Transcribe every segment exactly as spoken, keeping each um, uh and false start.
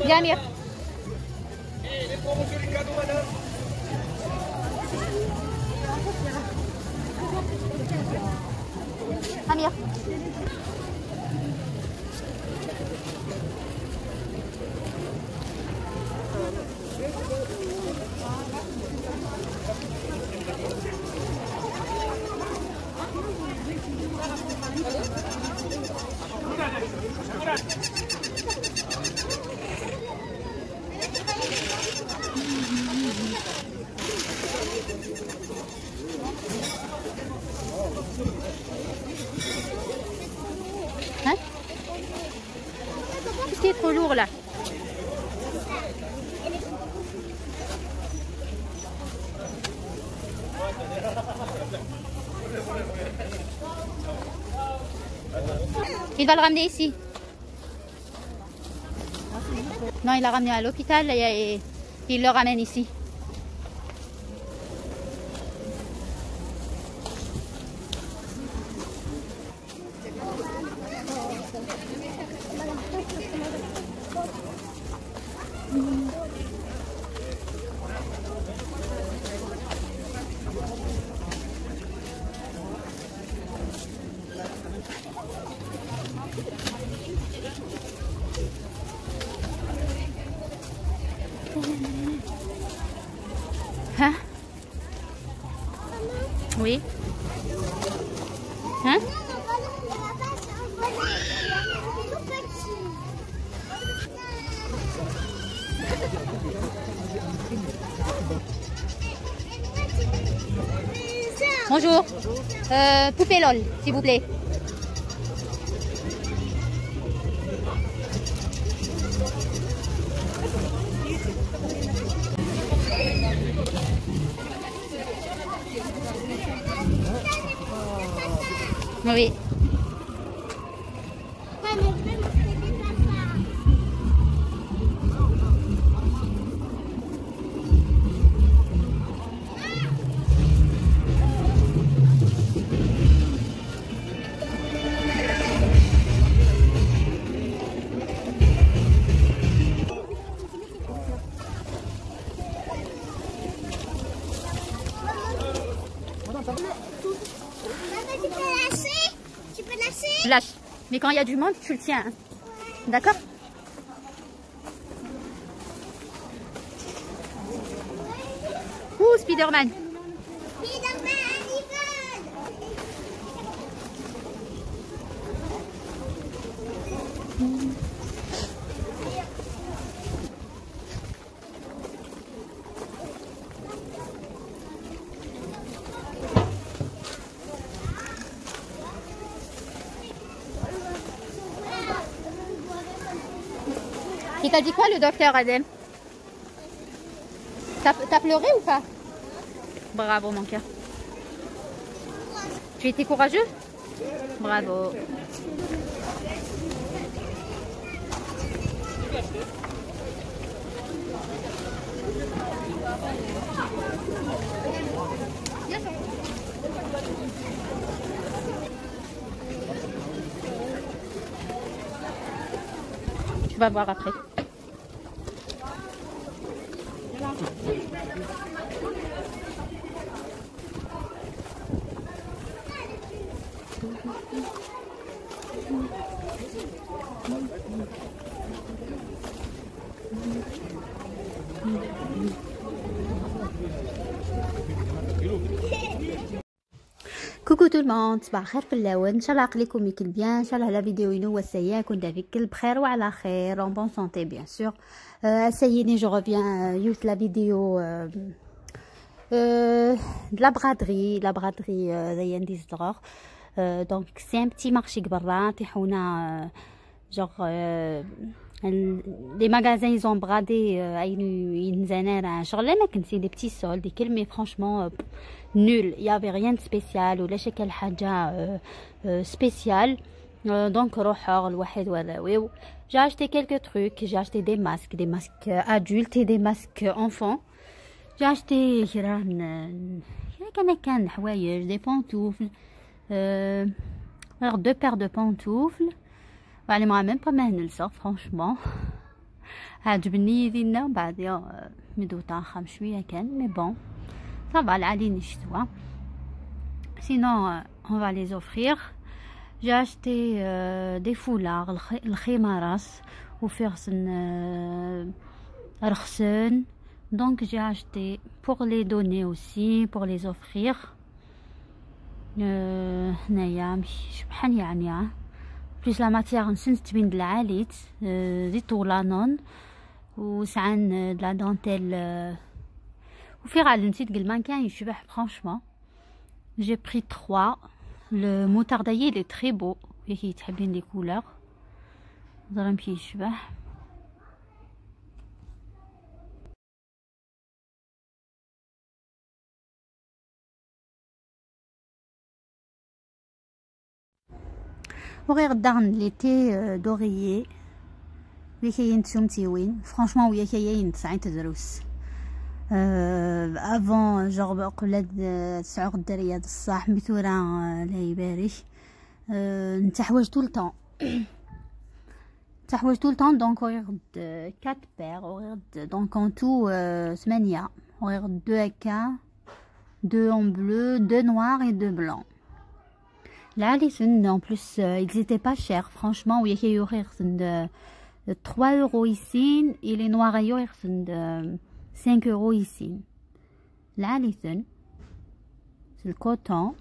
Viens, Amir. Amir. Hein? Qu'est-ce qui est trop lourd là? Il va le ramener ici. Non, il l'a ramené à l'hôpital et, et il le ramène ici. Hein? Oui. Hein? Bonjour. Euh, poupée lol, s'il vous plaît. Oui. Madame, tu peux lâcher? Tu peux lâcher? Lâche. Mais quand il y a du monde, tu le tiens, hein. D'accord? Ouh, Spider-Man. Spider-Man, il vole. Il t'a dit quoi, le docteur, Adem? T'as, t'as pleuré ou pas? Bravo, mon cœur. Tu étais courageux? Bravo. Tu vas voir après. Coucou tout le monde, صباح الخير فلاون. ان شاء الله عقليكم يكل bien. ان شاء الله la vidéo ينو وسيا كون دافيك البخير وعلى خير، en bonne santé bien sûr. Euh, ça y est, je reviens, euh, يوث la vidéo, euh, euh, de la braderie, la braderie, euh, دايان دي زدغوغ. Euh, donc c'est un petit marché كبرة تيحونا، euh, genre, euh, ال-, les magasins ils ont bradé, euh, أين ينزنارا شغل ما كنتي des petits soldes كل، mais franchement, euh, nul, il y avait rien de spécial ولا شي كان حاجة, euh, euh, spéciale. Euh, donc روحوا الواحد ولا ويو. J'ai acheté quelques trucs, j'ai acheté des masques, des masques, euh, adultes et des masques, euh, enfants. J'ai acheté كرا ن-، كما كان حوايج, des pantoufles, euh, alors deux paires de pantoufles. وعلى ما même pas ما نلسغ، franchement. عجبني يدينا بعد يا مدوتا خام شوية كان، mais bon، ça va، العالي نشتوى. Sinon, euh, on va les offrir. J'ai acheté, euh, des foulards, الخ-، الخمارات، وفيغسن، euh, رخسن. Donc j'ai acheté pour les donner aussi, pour les offrir. آه، هنايا مش شبحان يعني، آه. Plus la matière نسنت تبين د العاليت، آه، دي طولانون، وسعان، آه، د la dentelle، آه، وفي غالي نسيت قال ما كان يشبح، franchement. J'ai pris trois. Le moutardaillé, il est très beau. ياكي تحبين les couleurs. زرا مشي يشبح. وغير داغن l'été, euh, d'oreiller. ويا كاين تسومتيوين. Franchement، ويا كاين تسعين تدروس. Euh, avant، genre، قبل هاد، آه، تسعة الدرية د الصح، مي ثورة، آه، لا يبارك. آه، نتا حوايج tout le temps. نتا حوايج tout le temps، donc وغير د-، quatre paires، وغير د-، donc en tout, euh, ثمانية. وغير deux هكا، deux en bleu, deux noirs et deux blancs. العالي ثن، en plus, euh, ils étaient pas chers, franchement, ويا كي يوخي خصن د trois euros يسين، et les noirs يوخي خصن د cinq euros يسين. العالي ثن، c'est le coton.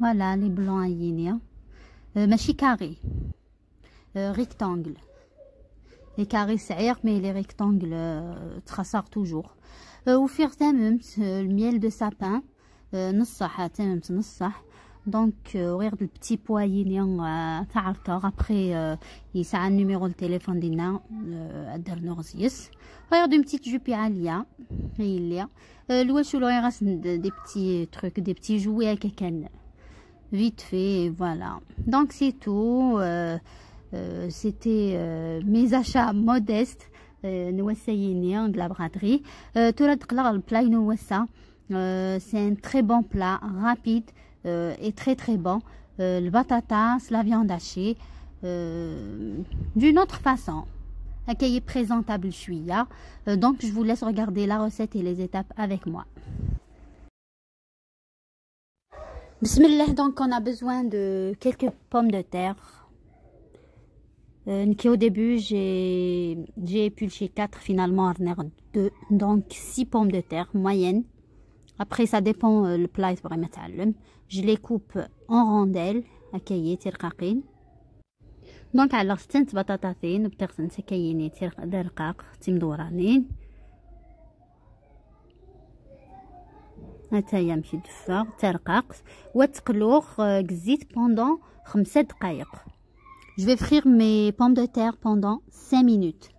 Voilà, les blancs à ligne. Euh, ماشي carré. Euh, rectangle. Les carrés سعير، mais les rectangles, euh, تخسر toujours. Euh, وفيغ تممت, euh, le miel de sapin. Euh, نص صح، تممت نص صح. Donc, euh, وغير le petit pois يني, euh, تعرفه. Après, euh, يسعى le numéro de téléphone دينا, euh, أدر نغزيس. وغير une petite jupe عالية. هي اللي. Euh, الواشو لو يغاس د-، des petits trucs, des petits jouets هكا كان. Vite fait, voilà. Donc c'est tout. Euh, euh, c'était, euh, mes achats modestes. Euh, نوسيني de la braderie. Euh, ثورا دقلغ le plat نوسا. Euh, c'est un très bon plat, rapide, euh, et très très bon. Euh, البطاطا, la viande hachée, euh, d'une autre façon. هكا هي présentable شوية. Euh, donc je vous laisse regarder la recette et les étapes avec moi. بسم الله, donc on a besoin de quelques pommes de terre. Euh, نكي au début, j'ai, j'ai épluché quatre, finalement, رنيغ deux, donc six pommes de terre moyennes. Après, ça dépend, euh, le plat, vraiment, تعلم. Je les coupe en rondelles, هكايا ترقاقين. Donc, على ستنت بطاطاثين، بتغسن سكايني ترق-، درقاق، تمدورانين. هاتايا مشي دفا، ترقاق. وتقلوغ، آه، قزيت pendant خمسة دقايق. Je vais frire mes pommes de terre pendant cinq minutes.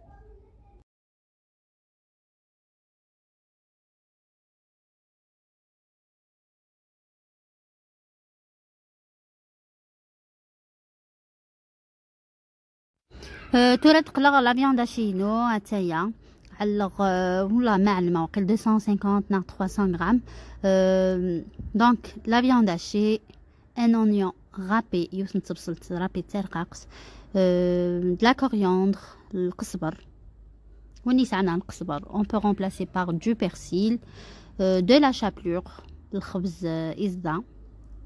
آه، ثورا تقلغ la viande hachée نو، هاتايا. علق، آه، ولا ما علم، وقيل deux cent cinquante نا trois cents grammes. آه، donc la viande hachée, un oignon râpé, يوسن تبصلت râpé ترقاقس. آه، de la coriandre, القزبر. وني سعنا القزبر. On peut remplacer par du persil, euh, de la chapelure, الخبز, آه، إزدا.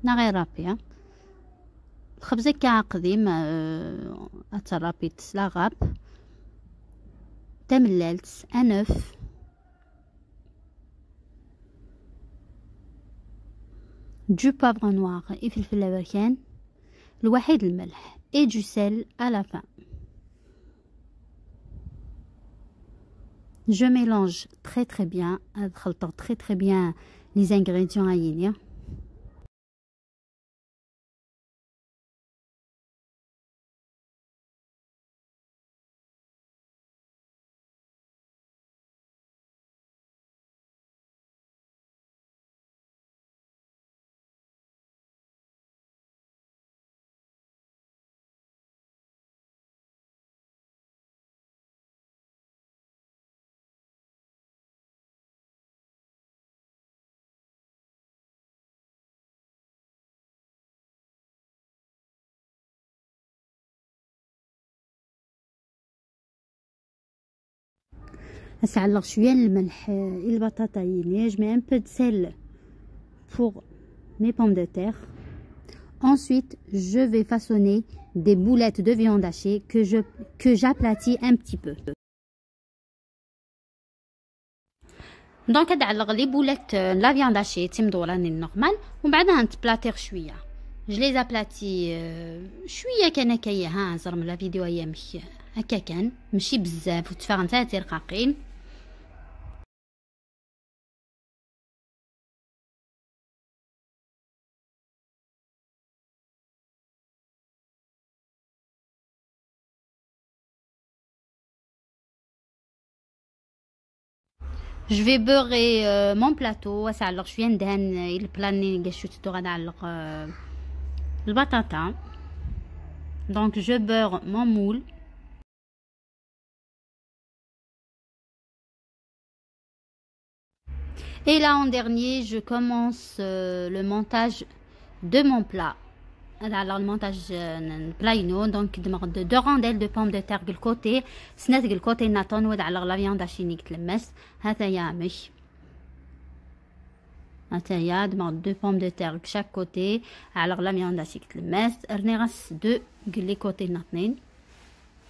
نا غير râpé, ها. الخبز هكا قديم, آه، أترابيت لا غاب. تملالت, un œuf. Du poivre noir, إفلفل أبركان. الوحيد الملح. Et du sel à la fin. Je mélange très très bien. هاد خلطة très très bien les ingrédients هايني. اسعلغ شوية الملح، آه، البطاطا يني. Je mets un peu de sel pour mes pommes de terre. Ensuite, je vais façonner des boulettes de viande hachée que je, que j'aplatis un petit peu. Donc, هاد على les boulettes، آه، la viande hachée، تيم دوراني normal، ومن بعد هنتبلاتيغ شوية. Je les aplatis، آه، شوية كان هكايا، ها، زرم la vidéo هي مش هكا كان، ماشي بزاف، وتفاهم نتا رقاقين. Je vais beurrer, euh, mon plateau. اسعلغ شوية ندهن البلان اللي قشوت تو غنعلق، آه، البطاطا. Donc, je beurre mon moule. Et là, en dernier, je commence, euh, le montage de mon plat. Alors, le montage, euh, n-, plat ino. Donc, de, de deux rondelles de pommes de terre de le côté. سنات de le côté ناتون ود على la viande hachée نيك تلمست. هذا يا مش. هذا يا دماغ deux pommes de terre de chaque côté. على la viande hachée تلمست. رني غاس deux de les côtés ناتنين.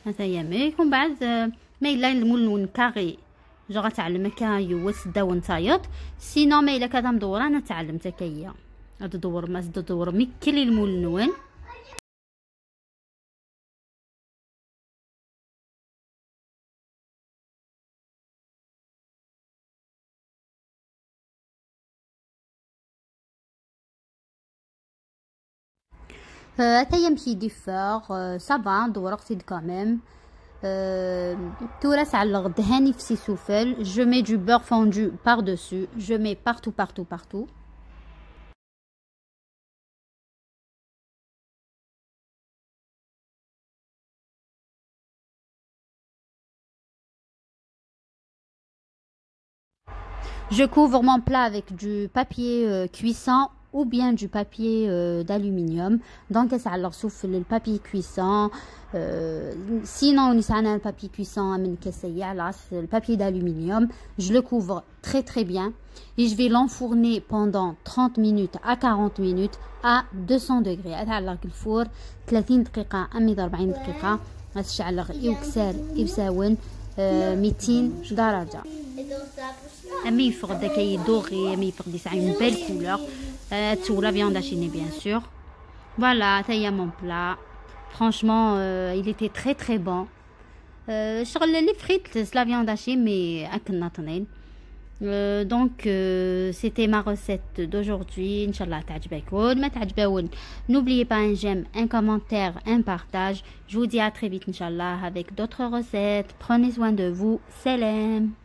هذا يا ميك. ومن بعد، آه، ما إلا المول نون كاري، جا غتعلم هكا يوس داون تايط. سينو ما إلا كذا مدورة، أنا تعلمت هكايا. هاد الدور ما زد الدور مكلي المول نون. آه، هذا يمشي ديفور، آه، ça va، دورقتي quand même. آه، تورا سعلغ دهاني في سي سوفل. Je mets du beurre fondu par-dessus. Je mets partout, partout, partout. Je couvre mon plat avec du papier, euh, cuisson ou bien du papier, euh, d'aluminium. Donc, ça alors souffle le papier cuisson. Euh, sinon, on a un papier cuisson, من كسية، là, c'est le papier d'aluminium. Je le couvre très, très bien. Et je vais l'enfourner pendant trente minutes à quarante minutes à deux cents degrés. هذا على الفور ثلاثين دقيقة، أمي أربعين دقيقة. غتشعل إيوكسار إبساون، آه، ميتين درجة. أمي يفقد كي دوغي، أمي يفقد يسعى une belle couleur. آه، تسوى la viande hachée, bien sûr. Voilà, ça y est, mon plat. Franchement, euh, il était très, très bon. Euh, شغل les frites, c'est la viande hachée, mais أكن ناطنين. Euh, donc, euh, c'était ma recette d'aujourd'hui. إن شاء الله تعجبكم. ما تعجبون, n'oubliez pas un j'aime, un commentaire, un partage. Je vous dis à très vite, إن شاء الله, avec d'autres recettes. Prenez soin de vous. سلام.